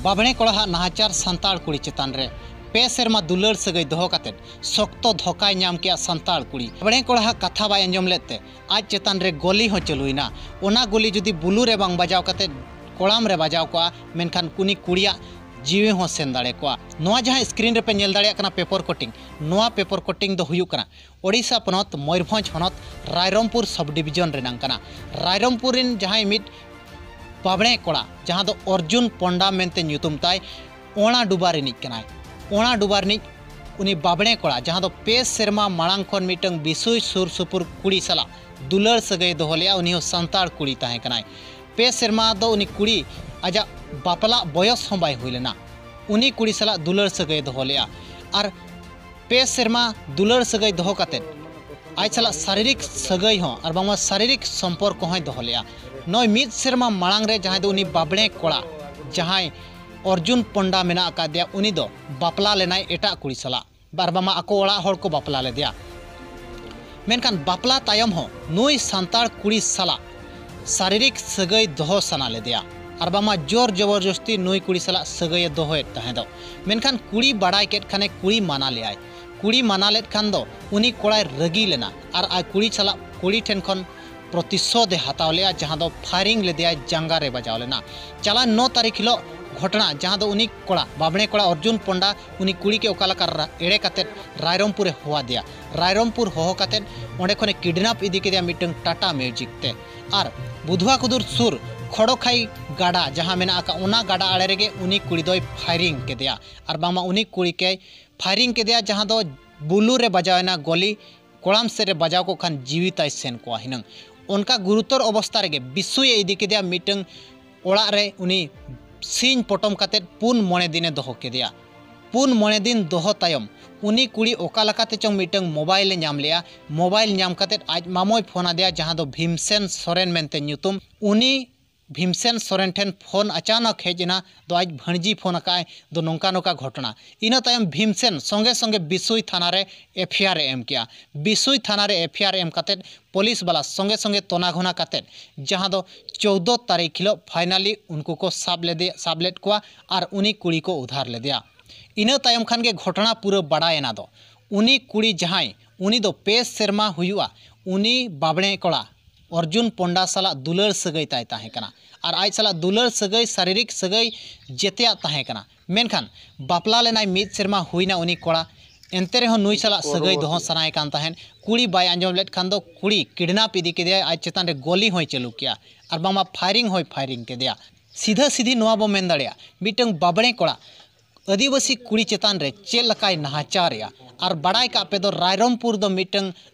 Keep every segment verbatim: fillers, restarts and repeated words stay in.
ᱵᱟᱵᱽᱬᱮ ᱠᱚᱲᱟ ᱦᱟᱜ ᱱᱟᱦᱟᱪᱟᱨ ᱥᱟᱱᱛᱟᱲ ᱠᱩᱲᱤ ᱪᱮᱛᱟᱱ ᱨᱮ᱾ ᱯᱮ ᱥᱮᱨᱢᱟ ᱫᱩᱞᱟᱹᱲ ᱥᱟᱹᱜᱟᱹᱭ ᱫᱚᱦᱚ ᱠᱟᱛᱮ ᱥᱚᱠᱛᱚ ᱫᱷᱚᱠᱟᱭ ᱧᱟᱢ ᱠᱮᱜᱼᱟ ᱥᱟᱱᱛᱟᱲ ᱠᱩᱲᱤ᱾ ᱵᱟᱵᱽᱬᱮ ᱠᱚᱲᱟ ᱦᱟᱜ ᱠᱟᱛᱷᱟ ᱵᱟᱭ ᱟᱸᱡᱚᱢ ᱞᱮᱫ ᱛᱮ ᱟᱡ ᱪᱮᱛᱟᱱ ᱨᱮ ᱜᱚᱞᱤ ᱦᱚᱸ ᱪᱟᱹᱞᱩᱭᱮᱱᱟ᱾ ᱚᱱᱟ ᱜᱚᱞᱤ ᱡᱩᱫᱤ ᱵᱩᱞᱩ ᱨᱮ ᱵᱟᱝ ᱵᱟᱡᱟᱣ ᱠᱟᱛᱮ ᱠᱚᱲᱟᱢ ᱨᱮ ᱵᱟᱡᱟᱣ ᱠᱚᱜᱼᱟ, ᱢᱮᱱᱠᱷᱟᱱ ᱩᱱᱤ ᱠᱩᱲᱤᱭᱟᱜ ᱡᱤᱣᱤ ᱦᱚᱸ ᱥᱮᱱ ᱫᱟᱲᱮ ᱠᱚᱜᱼᱟ᱾ ᱱᱚᱣᱟ ᱡᱟᱦᱟᱸ screen ᱨᱮᱯᱮ ᱧᱮᱞ ᱫᱟᱲᱮᱭᱟᱜ ᱠᱟᱱᱟ paper cutting, ᱱᱚᱣᱟ paper cutting ᱫᱚ ᱦᱩᱭᱩᱜ ᱠᱟᱱᱟ ᱳᱰᱤᱥᱟ ᱯᱚᱱᱚᱛ ᱢᱚᱭᱩᱨᱵᱷᱚᱸᱡᱽ ᱦᱚᱱᱚᱛ ᱨᱟᱭᱨᱚᱝᱯᱩᱨ sub division ᱨᱮᱱᱟᱝ ᱠᱟᱱᱟ᱾ ᱨᱟᱭᱨᱚᱝᱯᱩᱨ ᱨᱮᱱ ᱡᱟᱦᱟᱸᱭ ᱢᱤᱫ ᱵᱟᱵᱽᱬᱮ ᱠᱚᱲᱟ, ᱡᱟᱦᱟᱸ ᱫᱚ ᱚᱨᱡᱩᱱ ᱯᱚᱱᱰᱟ ᱢᱮᱱᱛᱮ ᱧᱩᱛᱩᱢ ᱛᱟᱭ, ᱚᱸᱲᱟ ᱰᱩᱵᱟ ᱨᱤᱱᱤᱡ ᱠᱟᱱᱟᱭ᱾ ᱚᱸᱲᱟ ᱰᱩᱵᱟ ᱨᱤᱱᱤᱡ ᱩᱱᱤ ᱵᱟᱵᱽᱬᱮ ᱠᱚᱲᱟ, ᱡᱟᱦᱟᱸ ᱫᱚ ᱯᱮ ᱥᱮᱨᱢᱟ ᱢᱟᱲᱟᱝ ᱠᱷᱚᱱ ᱢᱤᱫᱴᱟᱝ ᱵᱤᱥᱩᱭ ᱥᱩᱨ ᱥᱩᱯᱩᱨ ᱠᱩᱲᱤ ᱥᱟᱞᱟᱜ ᱫᱩᱞᱟᱹᱲ ᱥᱟᱹᱜᱟᱹᱭ ᱫᱚᱦᱚ ᱞᱮᱫᱼᱟ, ᱩᱱᱤ ᱦᱚᱸ ᱥᱟᱱᱛᱟᱲ ᱠᱩᱲᱤ ᱛᱟᱦᱮᱸ ᱠᱟᱱᱟᱭ᱾ ᱯᱮ ᱥᱮᱨᱢᱟ ᱫᱚ ᱩᱱᱤ ᱠᱩᱲᱤ ᱟᱡᱟᱜ ᱵᱟᱯᱞᱟᱜ ᱵᱚᱭᱚᱥ ᱦᱚᱸ ᱵᱟᱭ ᱦᱩᱭ ᱞᱮᱱᱟ᱾ ᱩᱱᱤ ᱠᱩᱲᱤ ᱥᱟᱞᱟᱜ ᱫᱩᱞᱟᱹᱲ ᱥᱟᱹᱜᱟᱹᱭ ᱫᱚᱦᱚ ᱞᱮᱫᱼᱟ᱾ ᱟᱨ ᱯᱮ ᱥᱮᱨᱢᱟ ᱫᱩᱞᱟᱹᱲ ᱥᱟᱹᱜᱟᱹᱭ ᱫᱚᱦᱚ ᱠᱟᱛᱮᱫ ᱟᱡ ᱥᱟᱞᱟᱜ ᱥᱟᱨᱤᱨᱤᱠ ᱥᱟᱹᱜᱟᱹᱭ ᱦᱚᱸ ᱟᱨ ᱵᱟᱝᱢᱟ ᱥᱟᱨᱤᱨᱤᱠ ᱥᱚᱢᱯᱚᱨᱠᱚ ᱦᱚᱸᱭ ᱫᱚᱦᱚ ᱞᱮᱫᱼᱟ᱾ ᱱᱚᱜᱼᱚᱭ ᱢᱤᱫ ᱥᱮᱨᱢᱟ ᱢᱟᱲᱟᱝ ᱨᱮ ᱡᱟᱦᱟᱸᱭ ᱫᱚ ᱩᱱᱤ ᱵᱟᱵᱽᱬᱮ ᱠᱚᱲᱟ, ᱡᱟᱦᱟᱸᱭ ᱚᱨᱡᱩᱱ ᱯᱚᱱᱰᱟ ᱢᱮᱱᱟᱜ ᱟᱠᱟᱫᱮᱭᱟ, ᱩᱱᱤ ᱫᱚ ᱵᱟᱯᱞᱟ ᱞᱮᱱᱟᱭ ᱮᱴᱟᱜ ᱠᱩᱲᱤ ᱥᱟᱞᱟᱜ, ᱟᱨ ᱵᱟᱝᱢᱟ ᱟᱠᱚ ᱚᱲᱟᱜ ᱦᱚᱲ ᱠᱚ ᱵᱟᱯᱞᱟ ᱞᱮᱫᱮᱭᱟ᱾ ᱢᱮᱱᱠᱷᱟᱱ ᱵᱟᱯᱞᱟ ᱛᱟᱭᱚᱢ ᱦᱚᱸ ᱱᱩᱭ ᱥᱟᱱᱛᱟᱲ ᱠᱩᱲᱤ ᱥᱟᱞᱟᱜ ᱥᱟᱨᱤᱨᱤᱠ ᱥᱟᱹᱜᱟᱹᱭ ᱫᱚᱦᱚ ᱥᱟᱱᱟ ᱞᱮᱫᱮᱭᱟ, ᱟᱨ ᱵᱟᱝᱢᱟ ᱡᱳᱨ ᱡᱚᱵᱚᱨᱡᱚᱥᱛᱤ ᱱᱩᱭ ᱠᱩᱲᱤ ᱥᱟᱞᱟᱜ ᱥᱟᱹᱜᱟᱹᱭᱮ ᱫᱚᱦᱚᱭᱮᱫ ᱛᱟᱦᱮᱸ ᱫᱚ᱾ ᱢᱮᱱᱠᱷᱟᱱ ᱠᱩᱲᱤ ᱵᱟᱲᱟᱭ ᱠᱮᱫ ᱠᱷᱟᱱᱮ ᱠᱩᱲᱤ ᱢᱟᱱᱟ ᱞᱮᱭᱟᱭ᱾ ᱠᱩᱲᱤ ᱢᱟᱱᱟ ᱞᱮᱫ ᱠᱷᱟᱱ ᱫᱚ ᱩᱱᱤ ᱠᱚᱲᱟᱭ ᱨᱟᱹᱜᱤ ᱞᱮᱱᱟ ᱟᱨ ᱟᱡ ᱠᱩᱲᱤ ᱥᱟᱞᱟᱜ, ᱠᱩᱲᱤ ᱴᱷᱮᱱ ᱠᱷᱚᱱ ᱯᱨᱚᱛᱤᱥᱳᱫᱷ ᱮ ᱦᱟᱛᱟᱣ ᱞᱮᱫᱼᱟ, ᱡᱟᱦᱟᱸ ᱫᱚ firing ᱞᱮᱫᱮᱭᱟᱭ, ᱡᱟᱸᱜᱟ ᱨᱮ ᱵᱟᱡᱟᱣ ᱞᱮᱱᱟ᱾ ᱪᱟᱞᱟᱣ ᱱᱚ ᱛᱟᱹᱨᱤᱠᱷ ᱦᱤᱞᱳᱜ ᱜᱷᱚᱴᱚᱱᱟ, ᱡᱟᱦᱟᱸ ᱫᱚ ᱩᱱᱤ ᱠᱚᱲᱟ, ᱵᱟᱵᱽᱬᱮ ᱠᱚᱲᱟ ᱚᱨᱡᱩᱱ ᱯᱚᱱᱰᱟ, ᱩᱱᱤ ᱠᱩᱲᱤ ᱠᱮ ᱚᱠᱟ ᱞᱮᱠᱟ ᱨᱟ-, ᱮᱲᱮ ᱠᱟᱛᱮᱫ ᱨᱟᱭᱨᱚᱝᱯᱩᱨᱮ ᱦᱚᱦᱚᱣᱟᱫᱮᱭᱟ᱾ ᱨᱟᱭᱨᱚᱝᱯᱩᱨ ᱦᱚᱦᱚ ᱠᱟᱛᱮᱫ ᱚᱸᱰᱮ ᱠᱷᱚᱱᱮ kidnap ᱤᱫᱤ ᱠᱮᱫᱮᱭᱟ ᱢᱤᱫᱴᱟᱝ Tata Magic ᱛᱮ᱾ ᱟᱨ ᱵᱩᱫᱷᱣᱟ ᱠᱩᱫᱩᱨ ᱥᱩᱨ ᱠᱷᱚᱲᱚᱠᱷᱟᱭ ᱜᱟᱰᱟ ᱡᱟᱦᱟᱸ ᱢᱮᱱᱟᱜ ᱟᱠᱟᱫ, ᱚᱱᱟ ᱜᱟᱰᱟ ᱟᱲᱮ ᱨᱮᱜᱮ ᱩᱱᱤ ᱠᱩᱲᱤ ᱫᱚᱭ firing ᱠᱮᱫᱮᱭᱟ, ᱟᱨ ᱵᱟᱝᱢᱟ ᱩᱱᱤ ᱠᱩᱲᱤ ᱠᱮᱭ firing ᱠᱮᱫᱮᱭᱟ, ᱡᱟᱦᱟᱸ ᱫᱚ ᱵᱩᱞᱩ ᱨᱮ ᱵᱟᱡᱟᱣ ᱮᱱᱟ ᱜᱚᱞᱤ᱾ ᱠᱚᱲᱟᱢ ᱥᱮᱫ ᱨᱮ ᱵᱟᱡᱟᱣ ᱠᱚᱜ ᱠᱷᱟᱱ ᱡᱤᱣᱤ ᱛᱟᱭ ᱥᱮᱱ ᱠᱚᱜᱼᱟ ᱦᱩᱱᱟᱹᱝ᱾ ᱚᱱᱠᱟ ᱜᱩᱨᱩᱛᱚᱨ ᱚᱵᱚᱥᱛᱟ ᱨᱮᱜᱮ ᱵᱤᱥᱩᱭ ᱮ ᱤᱫᱤ ᱠᱮᱫᱮᱭᱟ ᱢᱤᱫᱴᱟᱝ ᱚᱲᱟᱜ ᱨᱮ, ᱩᱱᱤ ᱥᱤᱧ ᱯᱚᱴᱚᱢ ᱠᱟᱛᱮᱫ ᱯᱩᱱ ᱢᱚᱬᱮ ᱫᱤᱱᱮ ᱫᱚᱦᱚ ᱠᱮᱫᱮᱭᱟ᱾ ᱯᱩᱱ ᱢᱚᱬᱮ ᱫᱤᱱ ᱫᱚᱦᱚ ᱛᱟᱭᱚᱢ ᱩᱱᱤ ᱠᱩᱲᱤ ᱚᱠᱟ ᱞᱮᱠᱟᱛᱮ ᱪᱚᱝ ᱢᱤᱫᱴᱟᱝ mobile ᱮ ᱧᱟᱢ ᱞᱮᱜᱼᱟ᱾ Mobile ᱧᱟᱢ ᱠᱟᱛᱮᱫ ᱟᱡ ᱢᱟᱢᱚᱭ ᱯᱷᱳᱱ ᱟᱫᱮᱭᱟ, ᱡᱟᱦᱟᱸ ᱫᱚ ᱵᱷᱤᱢᱥᱮᱱ ᱥᱚᱨᱮᱱ ᱢᱮᱱᱛᱮ ᱧᱩᱛᱩᱢ᱾ ᱩᱱᱤ ᱵᱷᱤᱢᱥᱮᱱ ᱥᱚᱨᱮᱱ ᱴᱷᱮᱱ ᱯᱷᱳᱱ ᱟᱪᱟᱱᱚᱠ ᱦᱮᱡ ᱮᱱᱟ, ᱫᱚ ᱟᱡ ᱵᱷᱟᱹᱬᱡᱤ ᱯᱷᱳᱱ ᱟᱠᱟᱫᱼᱟᱭ, ᱫᱚ ᱱᱚᱝᱠᱟ ᱱᱚᱝᱠᱟ ᱜᱷᱚᱴᱚᱱᱟ᱾ ᱤᱱᱟᱹ ᱛᱟᱭᱚᱢ ᱵᱷᱤᱢᱥᱮᱱ ᱥᱚᱸᱜᱮ ᱥᱚᱸᱜᱮ ᱵᱤᱥᱩᱭ ᱛᱷᱟᱱᱟ ᱨᱮ ᱮᱯᱷ ᱟᱭ ᱟᱨ ᱮ ᱮᱢ ᱠᱮᱜᱼᱟ᱾ ᱵᱤᱥᱩᱭ ᱛᱷᱟᱱᱟ ᱨᱮ ᱮᱯᱷ ᱟᱭ ᱟᱨ ᱮᱢ ᱠᱟᱛᱮᱫ ᱯᱩᱞᱤᱥ ᱵᱟᱞᱟ ᱥᱚᱸᱜᱮ ᱥᱚᱸᱜᱮ ᱛᱚᱱᱟ ᱜᱷᱚᱱᱟ ᱠᱟᱛᱮᱫ, ᱡᱟᱦᱟᱸ ᱫᱚ ᱪᱳᱣᱫᱚ ᱛᱟᱹᱨᱤᱠᱷ ᱦᱤᱞᱳᱜ ᱯᱷᱟᱭᱱᱟᱞᱤ ᱩᱱᱠᱩ ᱠᱚ ᱥᱟᱵ ᱞᱮᱫᱮ, ᱥᱟᱵ ᱞᱮᱫ ᱠᱚᱣᱟ ᱟᱨ ᱩᱱᱤ ᱠᱩᱲᱤ ᱠᱚ ᱩᱫᱷᱟᱨ ᱞᱮᱫᱮᱭᱟ᱾ ᱤᱱᱟᱹ ᱛᱟᱭᱚᱢ ᱠᱷᱟᱱ ᱜᱮ ᱜᱷᱚᱴᱚᱱᱟ ᱯᱩᱨᱟᱹ ᱵᱟᱲᱟᱭᱮᱱᱟ᱾ ᱫᱚ ᱩᱱᱤ ᱠᱩᱲᱤ ᱡᱟᱦᱟᱸᱭ, ᱩᱱᱤ ᱫᱚ ᱯᱮ ᱥᱮᱨᱢᱟ ᱦᱩᱭᱩᱜᱼᱟ, ᱩᱱᱤ ᱵᱟᱵᱽᱲᱮ ᱠᱚᱲᱟ ᱚᱨᱡᱩᱱ ᱯᱚᱱᱰᱟ ᱥᱟᱞᱟᱜ ᱫᱩᱞᱟᱹᱲ ᱥᱟᱹᱜᱟᱹᱭ ᱛᱟᱭ ᱛᱟᱦᱮᱸ ᱠᱟᱱᱟ ᱟᱨ ᱟᱡ ᱥᱟᱞᱟᱜ ᱫᱩᱞᱟᱹᱲ ᱥᱟᱹᱜᱟᱹᱭ, ᱥᱟᱨᱤᱨᱤᱠ ᱥᱟᱹᱜᱟᱹᱭ ᱡᱮᱛᱮᱭᱟᱜ ᱛᱟᱦᱮᱸ ᱠᱟᱱᱟ᱾ ᱢᱮᱱᱠᱷᱟᱱ ᱵᱟᱯᱞᱟ ᱞᱮᱱᱟᱭ, ᱢᱤᱫ ᱥᱮᱨᱢᱟ ᱦᱩᱭᱱᱟ ᱩᱱᱤ ᱠᱚᱲᱟ, ᱮᱱᱛᱮ ᱨᱮᱦᱚᱸ ᱱᱩᱭ ᱥᱟᱞᱟᱜ ᱥᱟᱹᱜᱟᱹᱭ ᱫᱚᱦᱚ ᱥᱟᱱᱟᱭᱮ ᱠᱟᱱ ᱛᱟᱦᱮᱸᱫ᱾ ᱠᱩᱲᱤ ᱵᱟᱭ ᱟᱸᱡᱚᱢ ᱞᱮᱫ ᱠᱷᱟᱱ ᱫᱚ ᱠᱩᱲᱤ ᱠᱤᱰᱱᱟᱯ ᱤᱫᱤ ᱠᱮᱫᱮᱭᱟᱭ, ᱟᱡ ᱪᱮᱛᱟᱱ ᱨᱮ ᱜᱚᱞᱤ ᱦᱚᱸᱭ ᱪᱟᱹᱞᱩ ᱠᱮᱜᱼᱟ ᱟᱨ ᱵᱟᱝᱢᱟ ᱯᱷᱟᱭᱨᱤᱝ ᱦᱚᱸᱭ ᱯᱷᱟᱭᱨᱤᱝ ᱠᱮᱫᱮᱭᱟ᱾ ᱥᱤᱫᱷᱟᱹ ᱥᱤᱫᱷᱤ ᱱᱚᱣᱟ ᱵᱚ ᱢᱮᱱ ᱫᱟᱲᱮᱭᱟᱜᱼᱟ, ᱢᱤᱫᱴᱟᱝ ᱵᱟᱵᱽᱲᱮ ᱠᱚᱲᱟ ᱟᱹᱫᱤᱵᱟᱹᱥᱤ ᱠᱩᱲᱤ ᱪᱮᱛᱟᱱ ᱨᱮ ᱪᱮᱫ ᱞᱮᱠᱟᱭ ᱱᱟᱦᱟᱪᱟᱨᱮᱜᱼᱟ᱾ ᱟᱨ ᱵᱟᱲᱟᱭ ᱠᱟᱜ ᱯᱮ ᱫᱚ ᱨᱟᱭᱨᱚᱝᱯᱩᱨ ᱫᱚ ᱢᱤᱫᱴᱟᱝ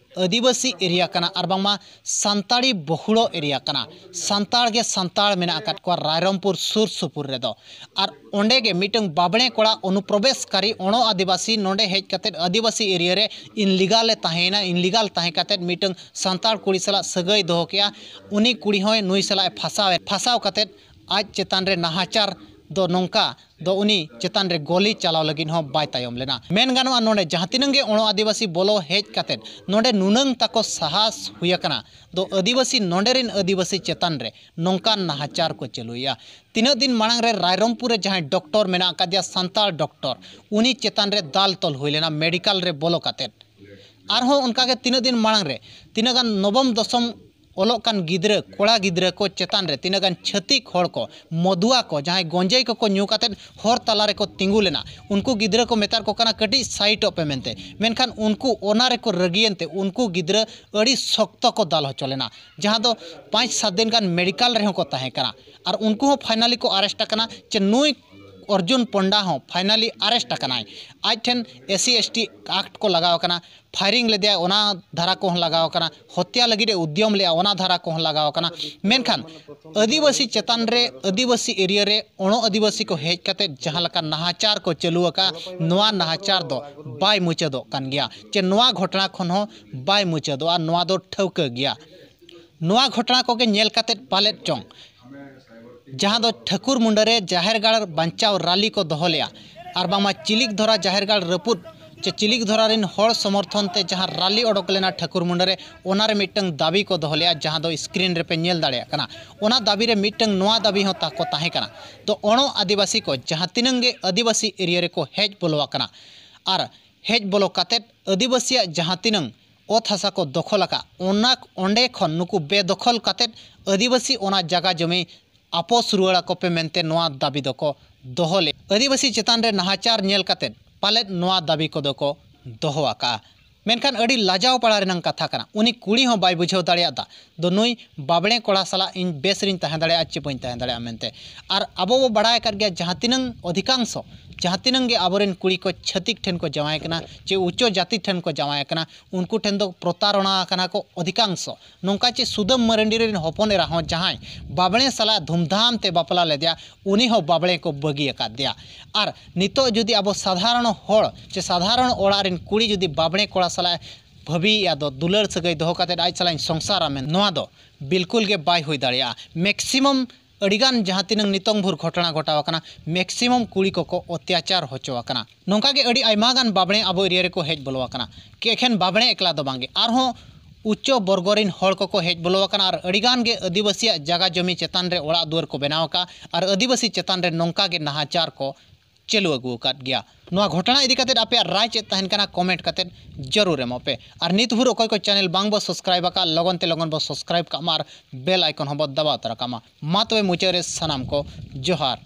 ᱟᱹᱫᱤᱵᱟᱹᱥᱤ ᱮᱨᱤᱭᱟ ᱠᱟᱱᱟ ᱟᱨ ᱵᱟᱝᱢᱟ ᱥᱟᱱᱛᱟᱲᱤ ᱵᱚᱦᱩᱲᱚ ᱮᱨᱤᱭᱟ ᱠᱟᱱᱟ᱾ ᱥᱟᱱᱛᱟᱲ ᱜᱮ ᱥᱟᱱᱛᱟᱲ ᱢᱮᱱᱟᱜ ᱟᱠᱟᱫ ᱠᱚᱣᱟ ᱨᱟᱭᱨᱚᱝᱯᱩᱨ ᱥᱩᱨ ᱥᱩᱯᱩᱨ ᱨᱮᱫᱚ᱾ ᱟᱨ ᱚᱸᱰᱮ ᱜᱮ ᱢᱤᱫᱴᱟᱝ ᱵᱟᱵᱽᱲᱮ ᱠᱚᱲᱟ ᱚᱱᱩᱯᱨᱚᱵᱮᱥᱠᱟᱨᱤ ᱚᱬᱚ ᱟᱹᱫᱤᱵᱟᱹᱥᱤ ᱱᱚᱸᱰᱮ ᱦᱮᱡ ᱠᱟᱛᱮᱫ ᱟᱹᱫᱤᱵᱟᱹᱥᱤ ᱮᱨᱤᱭᱟ ᱨᱮ ᱤᱱᱞᱤᱜᱟᱞ ᱮ ᱛᱟᱦᱮᱸᱭᱮᱱᱟ, ᱤᱱᱞᱤᱜᱟᱞ ᱛᱟᱦᱮᱸ ᱠᱟᱛᱮᱫ ᱢᱤᱫᱴᱟᱝ ᱥᱟᱱᱛᱟᱲ ᱠᱩᱲᱤ ᱥᱟᱞᱟᱜ ᱥᱟᱹᱜᱟᱹᱭ ᱫᱚᱦᱚ ᱠᱮᱜᱼᱟ᱾ ᱩᱱᱤ ᱠᱩᱲᱤ ᱦᱚᱸᱭ ᱱᱩᱭ ᱥᱟᱞᱟᱜ ᱮ ᱯᱷᱟᱥᱟᱣ ᱮᱱ, ᱯᱷᱟᱥᱟᱣ ᱠᱟᱛᱮᱫ ᱟᱡ ᱪᱮᱛᱟᱱ ᱨᱮ ᱱᱟᱦᱟᱪᱟᱨ ᱫᱚ ᱱᱚᱝᱠᱟ ᱫᱚ ᱩᱱᱤ ᱪᱮᱛᱟᱱ ᱨᱮ ᱜᱚᱞᱤ ᱪᱟᱞᱟᱣ ᱞᱟᱹᱜᱤᱫ ᱦᱚᱸ ᱵᱟᱭ ᱛᱟᱭᱚᱢ ᱞᱮᱱᱟ᱾ ᱢᱮᱱ ᱜᱟᱱᱚᱜᱼᱟ, ᱱᱚᱰᱮ ᱡᱟᱦᱟᱸ ᱛᱤᱱᱟᱹᱜ ᱜᱮ ᱚᱬᱚ ᱟᱹᱫᱤᱵᱟᱹᱥᱤ ᱵᱚᱞᱚ ᱦᱮᱡ ᱠᱟᱛᱮᱫ ᱱᱚᱰᱮ ᱱᱩᱱᱟᱹᱝ ᱛᱟᱠᱚ ᱥᱟᱦᱟᱥ ᱦᱩᱭ ᱟᱠᱟᱱᱟ, ᱫᱚ ᱟᱹᱫᱤᱵᱟᱹᱥᱤ ᱱᱚᱰᱮ ᱨᱮᱱ ᱟᱹᱫᱤᱵᱟᱹᱥᱤ ᱪᱮᱛᱟᱱ ᱨᱮ ᱱᱚᱝᱠᱟᱱ ᱱᱟᱦᱟᱪᱟᱨ ᱠᱚ ᱪᱟᱹᱞᱩᱭᱮᱫᱼᱟ᱾ ᱛᱤᱱᱟᱹᱜ ᱫᱤᱱ ᱢᱟᱲᱟᱝ ᱨᱮ ᱨᱟᱭᱨᱚᱝᱯᱩᱨ ᱨᱮ ᱡᱟᱦᱟᱸᱭ ᱰᱚᱠᱴᱚᱨ ᱢᱮᱱᱟᱜ ᱟᱠᱟᱫᱮᱭᱟ, ᱥᱟᱱᱛᱟᱲ ᱰᱚᱠᱴᱚᱨ, ᱩᱱᱤ ᱪᱮᱛᱟᱱ ᱨᱮ ᱫᱟᱞ ᱛᱚᱞ ᱦᱩᱭ ᱞᱮᱱᱟ ᱢᱮᱰᱤᱠᱟᱞ ᱨᱮ ᱵᱚᱞᱚ ᱠᱟᱛᱮᱫ᱾ ᱟᱨᱦᱚᱸ ᱚᱱᱠᱟᱜᱮ ᱛᱤᱱᱟᱹᱜ ᱫᱤᱱ ᱢᱟᱲᱟᱝ ᱨᱮ ᱛᱤᱱᱟᱹᱜ ᱜᱟᱱ ᱱᱚᱵᱚᱢ ᱫᱚᱥᱚᱢ ᱚᱞᱚᱜ ᱠᱟᱱ ᱜᱤᱫᱽᱨᱟᱹ, ᱠᱚᱲᱟ ᱜᱤᱫᱽᱨᱟᱹ ᱠᱚ ᱪᱮᱛᱟᱱ ᱨᱮ ᱛᱤᱱᱟᱹᱜ ᱜᱟᱱ ᱪᱷᱟᱹᱛᱤᱠ ᱦᱚᱲ ᱠᱚ, ᱢᱚᱫᱩᱣᱟ ᱠᱚ, ᱡᱟᱦᱟᱸᱭ ᱜᱚᱸᱡᱮᱭ ᱠᱚᱠᱚ ᱧᱩ ᱠᱟᱛᱮᱫ ᱦᱚᱨ ᱛᱟᱞᱟ ᱨᱮᱠᱚ ᱛᱤᱸᱜᱩ ᱞᱮᱱᱟ, ᱩᱱᱠᱩ ᱜᱤᱫᱽᱨᱟᱹ ᱠᱚ ᱢᱮᱛᱟᱫ ᱠᱚ ᱠᱟᱱᱟ, "ᱠᱟᱹᱴᱤᱡ ᱥᱟᱭᱤᱴᱚᱜ ᱯᱮ" ᱢᱮᱱᱛᱮ᱾ ᱢᱮᱱᱠᱷᱟᱱ ᱩᱱᱠᱩ ᱚᱱᱟ ᱨᱮᱠᱚ ᱨᱟᱹᱜᱤᱭᱮᱱ ᱛᱮ ᱩᱱᱠᱩ ᱜᱤᱫᱽᱨᱟᱹ ᱟᱹᱰᱤ ᱥᱚᱠᱛᱚ ᱠᱚ ᱫᱟᱞ ᱦᱚᱪᱚ ᱞᱮᱱᱟ, ᱡᱟᱦᱟᱸ ᱫᱚ ᱯᱟᱸᱪ ᱥᱟᱛ ᱫᱤᱱ ᱜᱟᱱ ᱢᱮᱰᱤᱠᱟᱞ ᱨᱮᱦᱚᱸ ᱠᱚ ᱛᱟᱦᱮᱸ ᱠᱟᱱᱟ᱾ ᱟᱨ ᱩᱱᱠᱩ ᱦᱚᱸ ᱯᱷᱟᱭᱱᱟᱞᱤ ᱠᱚ ᱟᱨᱮᱥᱴ ᱟᱠᱟᱱᱟ, ᱪᱮ ᱱᱩᱭ ᱚᱨᱡᱩᱱ ᱯᱚᱱᱰᱟ ᱦᱚᱸ ᱯᱷᱟᱭᱱᱟᱞᱤ ᱟᱨᱮᱥᱴ ᱟᱠᱟᱱᱟᱭ᱾ ᱟᱡ ᱴᱷᱮᱱ S C S T act ᱠᱚ ᱞᱟᱜᱟᱣ ᱟᱠᱟᱱᱟ, ᱯᱷᱟᱭᱨᱤᱝ ᱞᱮᱫᱮᱭᱟᱭ, ᱚᱱᱟ ᱫᱷᱟᱨᱟ ᱠᱚᱦᱚᱸ ᱞᱟᱜᱟᱣ ᱟᱠᱟᱱᱟ, ᱦᱚᱛᱭᱟ ᱞᱟᱹᱜᱤᱫ ᱮ ᱩᱫᱽᱭᱚᱢ ᱞᱮᱫᱼᱟ, ᱚᱱᱟ ᱫᱷᱟᱨᱟ ᱠᱚᱦᱚᱸ ᱞᱟᱜᱟᱣ ᱟᱠᱟᱱᱟ᱾ ᱢᱮᱱᱠᱷᱟᱱ ᱟᱹᱫᱤᱵᱟᱹᱥᱤ ᱪᱮᱛᱟᱱ ᱨᱮ, ᱟᱹᱫᱤᱵᱟᱹᱥᱤ ᱮᱨᱤᱭᱟ ᱨᱮ ᱚᱬᱚ ᱟᱹᱫᱤᱵᱟᱹᱥᱤ ᱠᱚ ᱦᱮᱡ ᱠᱟᱛᱮᱫ ᱡᱟᱦᱟᱸ ᱞᱮᱠᱟ ᱱᱟᱦᱟᱪᱟᱨ ᱠᱚ ᱪᱟᱹᱞᱩ ᱟᱠᱟᱫᱼᱟ, ᱱᱚᱣᱟ ᱱᱟᱦᱟᱪᱟᱨ ᱫᱚ ᱵᱟᱭ ᱢᱩᱪᱟᱹᱫᱚᱜ ᱠᱟᱱ ᱜᱮᱭᱟ, ᱪᱮ ᱱᱚᱣᱟ ᱜᱷᱚᱴᱚᱱᱟ ᱠᱷᱚᱱ ᱦᱚᱸ ᱵᱟᱭ ᱢᱩᱪᱟᱹᱫᱚᱜᱼᱟ, ᱱᱚᱣᱟ ᱫᱚ ᱴᱷᱟᱹᱣᱠᱟᱹ ᱜᱮᱭᱟ᱾ ᱱᱚᱣᱟ ᱜᱷᱚᱴᱚᱱᱟ ᱠᱚᱜᱮ ᱧᱮᱞ ᱠᱟᱛᱮᱫ ᱯᱟᱞᱮᱫ ᱪᱚᱝ ᱡᱟᱦᱟᱸ ᱫᱚ ᱴᱷᱟᱹᱠᱩᱨ ᱢᱩᱸᱰᱟᱹ ᱨᱮ ᱡᱟᱦᱮᱨ ᱜᱟᱲ ᱵᱟᱧᱪᱟᱣ ᱨᱟᱞᱤ ᱠᱚ ᱫᱚᱦᱚ ᱞᱮᱫᱼᱟ, ᱟᱨ ᱵᱟᱝᱢᱟ ᱪᱤᱞᱤᱠ ᱫᱷᱚᱨᱟ ᱡᱟᱦᱮᱨ ᱜᱟᱲ ᱨᱟᱹᱯᱩᱫ ᱪᱮ ᱪᱤᱞᱤᱠ ᱫᱷᱚᱨᱟ ᱨᱮᱱ ᱦᱚᱲ ᱥᱚᱢᱚᱨᱛᱷᱚᱱ ᱛᱮ ᱡᱟᱦᱟᱸ ᱨᱟᱞᱤ ᱚᱰᱚᱠ ᱞᱮᱱᱟ ᱴᱷᱟᱹᱠᱩᱨ ᱢᱩᱸᱰᱟᱹ ᱨᱮ, ᱚᱱᱟ ᱨᱮ ᱢᱤᱫᱴᱟᱝ ᱫᱟᱹᱵᱤ ᱠᱚ ᱫᱚᱦᱚ ᱞᱮᱫᱼᱟ, ᱡᱟᱦᱟᱸ ᱫᱚ screen ᱨᱮᱯᱮ ᱧᱮᱞ ᱫᱟᱲᱮᱭᱟᱜ ᱠᱟᱱᱟ᱾ ᱚᱱᱟ ᱫᱟᱹᱵᱤ ᱨᱮ ᱢᱤᱫᱴᱟᱝ ᱱᱚᱣᱟ ᱫᱟᱹᱵᱤ ᱦᱚᱸ ᱛᱟᱠᱚ ᱛᱟᱦᱮᱸ ᱠᱟᱱᱟ᱾ ᱛᱚ ᱚᱬᱚ ᱟᱹᱫᱤᱵᱟᱹᱥᱤ ᱠᱚ ᱡᱟᱦᱟᱸ ᱛᱤᱱᱟᱹᱝ ᱜᱮ ᱟᱹᱫᱤᱵᱟᱹᱥᱤ area ᱨᱮᱠᱚ ᱦᱮᱡ ᱵᱚᱞᱚ ᱟᱠᱟᱱᱟ, ᱟᱨ ᱦᱮᱡ ᱵᱚᱞᱚ ᱠᱟᱛᱮᱫ ᱟᱹᱫᱤᱵᱟᱹᱥᱤᱭᱟᱜ ᱡᱟᱦᱟᱸ ᱛᱤᱱᱟᱹᱝ ᱚᱛ ᱦᱟᱥᱟ ᱠᱚ ᱫᱚᱠᱷᱚᱞ ᱟᱠᱟᱫ, ᱚᱱᱟ ᱚᱸᱰᱮ ᱠᱷᱚᱱ ᱱᱩᱠᱩ ᱵᱮᱫᱚᱠᱷᱚᱞ ᱠᱟᱛᱮᱫ ᱟᱹᱫᱤᱵᱟᱹᱥᱤ ᱚᱱᱟ ᱡᱟᱭᱜᱟ ᱡᱚᱢᱤ ᱟᱯᱚᱥ ᱨᱩᱣᱟᱹᱲ ᱟᱠᱚ ᱯᱮ ᱢᱮᱱᱛᱮ ᱱᱚᱣᱟ ᱫᱟᱹᱵᱤ ᱫᱚᱠᱚ ᱫᱚᱦᱚ ᱞᱮᱫ᱾ ᱟᱹᱫᱤᱵᱟᱹᱥᱤ ᱪᱮᱛᱟᱱ ᱨᱮ ᱱᱟᱦᱟᱪᱟᱨ ᱧᱮᱞ ᱠᱟᱛᱮᱫ ᱯᱟᱞᱮᱫ ᱱᱚᱣᱟ ᱫᱟᱹᱵᱤ ᱠᱚᱫᱚ ᱠᱚ ᱫᱚᱦᱚ ᱟᱠᱟᱫᱼᱟ᱾ ᱢᱮᱱᱠᱷᱟᱱ ᱟᱹᱰᱤ ᱞᱟᱡᱟᱣ ᱯᱟᱲᱟ ᱨᱮᱱᱟᱜ ᱠᱟᱛᱷᱟ ᱠᱟᱱᱟ, ᱩᱱᱤ ᱠᱩᱲᱤ ᱦᱚᱸ ᱵᱟᱭ ᱵᱩᱡᱷᱟᱹᱣ ᱫᱟᱲᱮᱭᱟᱫᱟ ᱫᱚ ᱱᱩᱭ ᱵᱟᱵᱽᱲᱮ ᱠᱚᱲᱟ ᱥᱟᱞᱟᱜ ᱤᱧ ᱵᱮᱥ ᱨᱤᱧ ᱛᱟᱦᱮᱸ ᱫᱟᱲᱮᱭᱟᱜᱼᱟ ᱪᱮ ᱵᱟᱹᱧ ᱛᱟᱦᱮᱸ ᱫᱟᱲᱮᱭᱟᱜᱼᱟ ᱢᱮᱱᱛᱮ᱾ ᱟᱨ ᱟᱵᱚ ᱵᱚ ᱵᱟᱲᱟᱭ ᱟᱠᱟᱫ ᱜᱮᱭᱟ, ᱡᱟᱦᱟᱸ ᱛᱤᱱᱟᱹᱝ ᱚᱫᱷᱤᱠᱟᱝᱥᱚ, ᱡᱟᱦᱟᱸ ᱛᱤᱱᱟᱹᱝ ᱜᱮ ᱟᱵᱚᱨᱮᱱ ᱠᱩᱲᱤ ᱠᱚ ᱪᱷᱟᱹᱛᱤᱠ ᱴᱷᱮᱱ ᱠᱚ ᱡᱟᱶᱟᱭ ᱠᱟᱱᱟ ᱪᱮ ᱩᱪᱪᱚ ᱡᱟᱹᱛᱤ ᱴᱷᱮᱱ ᱠᱚ ᱡᱟᱶᱟᱭ ᱠᱟᱱᱟ, ᱩᱱᱠᱩ ᱴᱷᱮᱱ ᱫᱚ ᱯᱨᱚᱛᱟᱨᱚᱬᱟ ᱟᱠᱟᱱᱟ ᱠᱚ ᱚᱫᱷᱤᱠᱟᱝᱥᱚ᱾ ᱱᱚᱝᱠᱟ ᱪᱮ ᱥᱩᱫᱟᱹᱢ ᱢᱟᱨᱟᱱᱰᱤ ᱨᱮᱱ ᱦᱚᱯᱚᱱ ᱮᱨᱟ ᱦᱚᱸ ᱡᱟᱦᱟᱸᱭ ᱵᱟᱵᱽᱲᱮ ᱥᱟᱞᱟᱜ ᱫᱷᱩᱢᱫᱷᱟᱢ ᱛᱮ ᱵᱟᱯᱞᱟ ᱞᱮᱫᱮᱭᱟ, ᱩᱱᱤ ᱦᱚᱸ ᱵᱟᱵᱽᱲᱮ ᱠᱚ ᱵᱟᱹᱜᱤ ᱟᱠᱟᱫᱮᱭᱟ᱾ ᱟᱨ ᱱᱤᱛᱚᱜ ᱡᱩᱫᱤ ᱟᱵᱚ ᱥᱟᱫᱷᱟᱨᱚᱱ ᱦᱚᱲ ᱪᱮ ᱥᱟᱫᱷᱟᱨᱚᱱ ᱚᱲᱟᱜ ᱨᱮᱱ ᱠᱩᱲᱤ ᱡᱩᱫᱤ ᱵᱟᱵᱽᱲᱮ ᱠᱚᱲᱟ ᱥᱟᱞᱟᱜ ᱵᱷᱟᱹᱵᱤᱭᱮᱫᱼᱟ ᱫᱚ ᱫᱩᱞᱟᱹᱲ ᱥᱟᱹᱜᱟᱹᱭ ᱫᱚᱦᱚ ᱠᱟᱛᱮᱫ ᱟᱡ ᱥᱟᱞᱟᱜ ᱤᱧ ᱥᱚᱝᱥᱟᱨᱟ ᱢᱮᱱ, ᱱᱚᱣᱟ ᱫᱚ ᱵᱤᱞᱠᱩᱞ ᱜᱮ ᱵᱟᱭ ᱦᱩᱭ ᱫᱟᱲᱮᱭᱟᱜᱼᱟ᱾ Maximum ᱟᱹᱰᱤᱜᱟᱱ ᱡᱟᱦᱟᱸ ᱛᱤᱱᱟᱹᱝ ᱱᱤᱛᱚᱝ ᱵᱷᱳᱨ ᱜᱷᱚᱴᱚᱱᱟ ᱜᱷᱚᱴᱟᱣ ᱟᱠᱟᱱᱟ, maximum ᱠᱩᱲᱤ ᱠᱚᱠᱚ ᱚᱛᱛᱟᱪᱟᱨ ᱦᱚᱪᱚ ᱟᱠᱟᱱᱟ᱾ ᱱᱚᱝᱠᱟ ᱜᱮ ᱟᱹᱰᱤ ᱟᱭᱢᱟ ᱜᱟᱱ ᱵᱟᱵᱽᱲᱮ ᱟᱵᱚ area ᱨᱮᱠᱚ ᱦᱮᱡ ᱵᱚᱞᱚ ᱟᱠᱟᱱᱟ᱾ ᱠᱤ ᱮᱠᱷᱮᱱ ᱵᱟᱵᱽᱲᱮ ᱮᱠᱞᱟ ᱫᱚ ᱵᱟᱝᱜᱮ, ᱟᱨᱦᱚᱸ ᱩᱪᱪᱚ ᱵᱚᱨᱜᱚ ᱨᱮᱱ ᱦᱚᱲ ᱠᱚᱠᱚ ᱦᱮᱡ ᱵᱚᱞᱚ ᱟᱠᱟᱱᱟ ᱟᱨ ᱟᱹᱰᱤᱜᱟᱱ ᱜᱮ ᱟᱹᱫᱤᱵᱟᱹᱥᱤᱭᱟᱜ ᱡᱟᱭᱜᱟ ᱡᱚᱢᱤ ᱪᱮᱛᱟᱱ ᱨᱮ ᱚᱲᱟᱜ ᱫᱩᱣᱟᱹᱨ ᱠᱚ ᱵᱮᱱᱟᱣ ᱟᱠᱟᱫᱼᱟ ᱟᱨ ᱟᱹᱫᱤᱵᱟᱹᱥᱤ ᱪᱮᱛᱟᱱ ᱨᱮ ᱱᱚᱝᱠᱟ ᱜᱮ ᱱᱟᱦᱟᱪᱟᱨ ᱠᱚ ᱪᱟᱹᱞᱩ ᱟᱹᱜᱩ ᱟᱠᱟᱫ ᱜᱮᱭᱟ᱾ ᱱᱚᱣᱟ ᱜᱷᱚᱴᱚᱱᱟ ᱤᱫᱤ ᱠᱟᱛᱮᱫ ᱟᱯᱮᱭᱟᱜ ᱨᱟᱭ ᱪᱮᱫ ᱛᱟᱦᱮᱱ ᱠᱟᱱᱟ, comment ᱠᱟᱛᱮᱫ ᱡᱟᱹᱨᱩᱲ ᱮᱢᱚᱜ ᱯᱮ᱾ ᱟᱨ ᱱᱤᱛ ᱵᱷᱳᱨ ᱚᱠᱚᱭ ᱠᱚ channel ᱵᱟᱝ ᱵᱚ subscribe ᱟᱠᱟᱫ, ᱞᱚᱜᱚᱱ ᱛᱮ ᱞᱚᱜᱚᱱ ᱵᱚ subscribe ᱠᱟᱜ ᱢᱟ ᱟᱨ bell icon ᱦᱚᱸ ᱵᱚ ᱫᱟᱵᱟᱣ ᱛᱟᱨᱟ ᱠᱟᱜ ᱢᱟ᱾ ᱢᱟ ᱛᱚᱵᱮ ᱢᱩᱪᱟᱹᱫ ᱨᱮ ᱥᱟᱱᱟᱢ ᱠᱚ ᱡᱚᱦᱟᱨ᱾